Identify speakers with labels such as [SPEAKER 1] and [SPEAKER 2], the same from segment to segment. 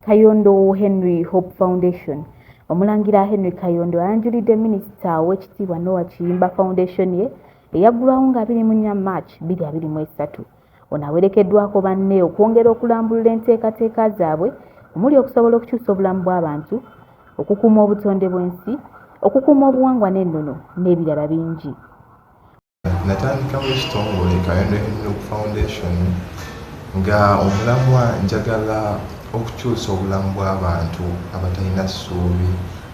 [SPEAKER 1] Kayondo Henry Hope Foundation. Omulangira Henry Kayondo ayanjulidde Minisita Oweekitiibwa Noah Kiyimba Foundation ye eyaggulwawo nga 24 March 2023. Ono awerekeddwako banne okwongera okulambulula enteekateeka zaabwe omuli okusobola okukyusa obulamu bw'abantu, okukuuma obutonde bw'ensi, okukuuma obuwangwa n'ennono n'ebirala bingi.
[SPEAKER 2] Natandikawo ekitongole Kayondo Henry Hope Foundation nga omulamwa njagala okukyusa obulamu bw'abantu abatalina ssuubi,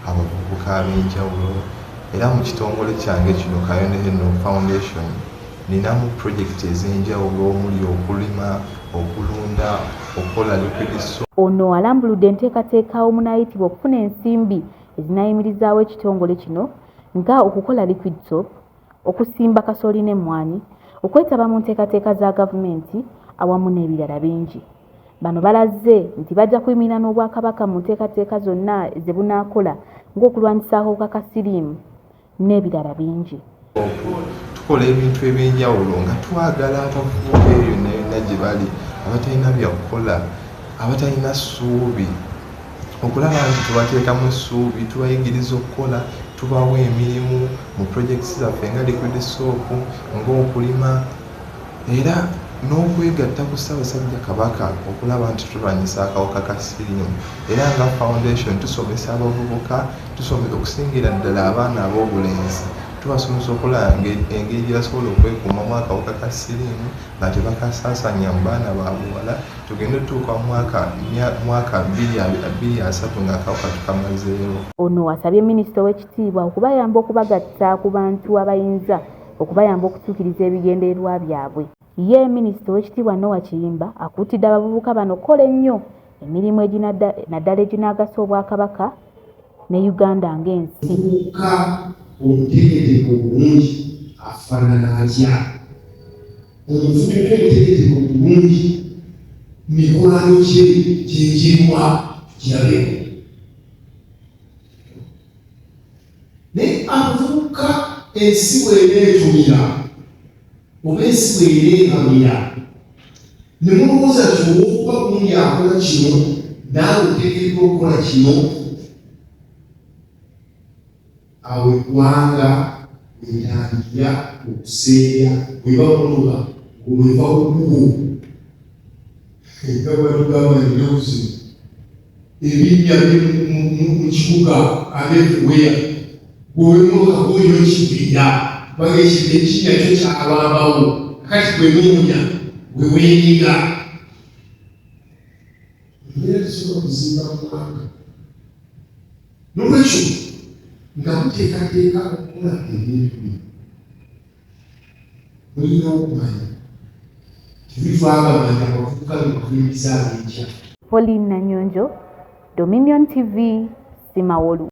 [SPEAKER 2] abavubuka ab'enjawulo era mu kitongole kyange kino Kayondo Henry Hope Foundation ninamu pulojekiti ez'enjawulo omuli okulima, okulunda, okukola liquid soap.
[SPEAKER 1] Ono alambuludde enteekateeka omunaayitibwa okufuna ensimbi ezinaayimirizaawo ekitongole kino nga okukola liquid soap, okusimba kasooli n'emmwanyi, okwetaba mu nteekateeka za gavumenti awamu n'ebirala bingi. Bano balaze nti bajja kuyimirira n'Obwakabaka mu nteekateeka zonna ze bunaakola ng'okulwanyisa akawuka ka siriimu n'ebirala bingi.
[SPEAKER 2] Tukola ebintu eby'enjawulo nga twagala abavubuka eyo yonna yonna gye bali abatalina byakukola, abatalina ssuubi okulaba nti tubateekamu essuubi, tubayigiriza okukola, tubawa emirimu mu projects zaffe nga liquid soap, ng'okulima era n'okwegatta ku Ssaabasajja Kabaka okulaba nti tulwanyisa akawuka ka siriimu era nga foundation tusomesa abavubuka, tusomesa okusingira ddala abaana ab'obulenzi tubasomesa okulaba engeri gye basobola okwekuumamu akawuka ka siriimu nga tebakasaasaanya mu baana ba buwala tugende otuuka mu mwaka 2030 nga akawuka tukamazeewo.
[SPEAKER 1] Ono asabye minisita ow'ekitiibwa okubayamba okubagatta ku bantu abayinza okubayamba okutuukiriza ebigendererwa byabwe. Ye minisita ow'ekitiibwa Noah Kiyimba akuutidde abavubuka bano okukola ennyo emirimu naddala eginaagasa Obwakabaka ne Uganda ng'ensi.
[SPEAKER 3] Omuvubuka omuteeketeeke obulungi afaanana atya? Omuvubuka omuteeketeeke obulungi mikwano gye gye giriwa? Kirabeko. Naye abavubuka ensi bw'eneetumira oba ensi bw'eneebamira ne mulowooza nti olw'okuba gundi akola kino naawe oteekeddwa okukola kino, awo eggwanga wetandikira okuseera bweba mmotoka ng'olweva ku kkubo nga bwatugamba ennaku zino ebinnya biri mu kibuga and everywhere gwewemotoka gwolina okiviira kubanga ekinnya kyo kyabambawo kati gwe noonya gwe weenyiga embeera tesobola kuzimba ggwanga nolwekyo nga muteekateeka okukola ebintu bino mulina okumanya tebitwagamba nti abavubuka be bakulembeze ab'enkya.
[SPEAKER 1] Pauline Nanyonjo, Dominion TV, Simawolu.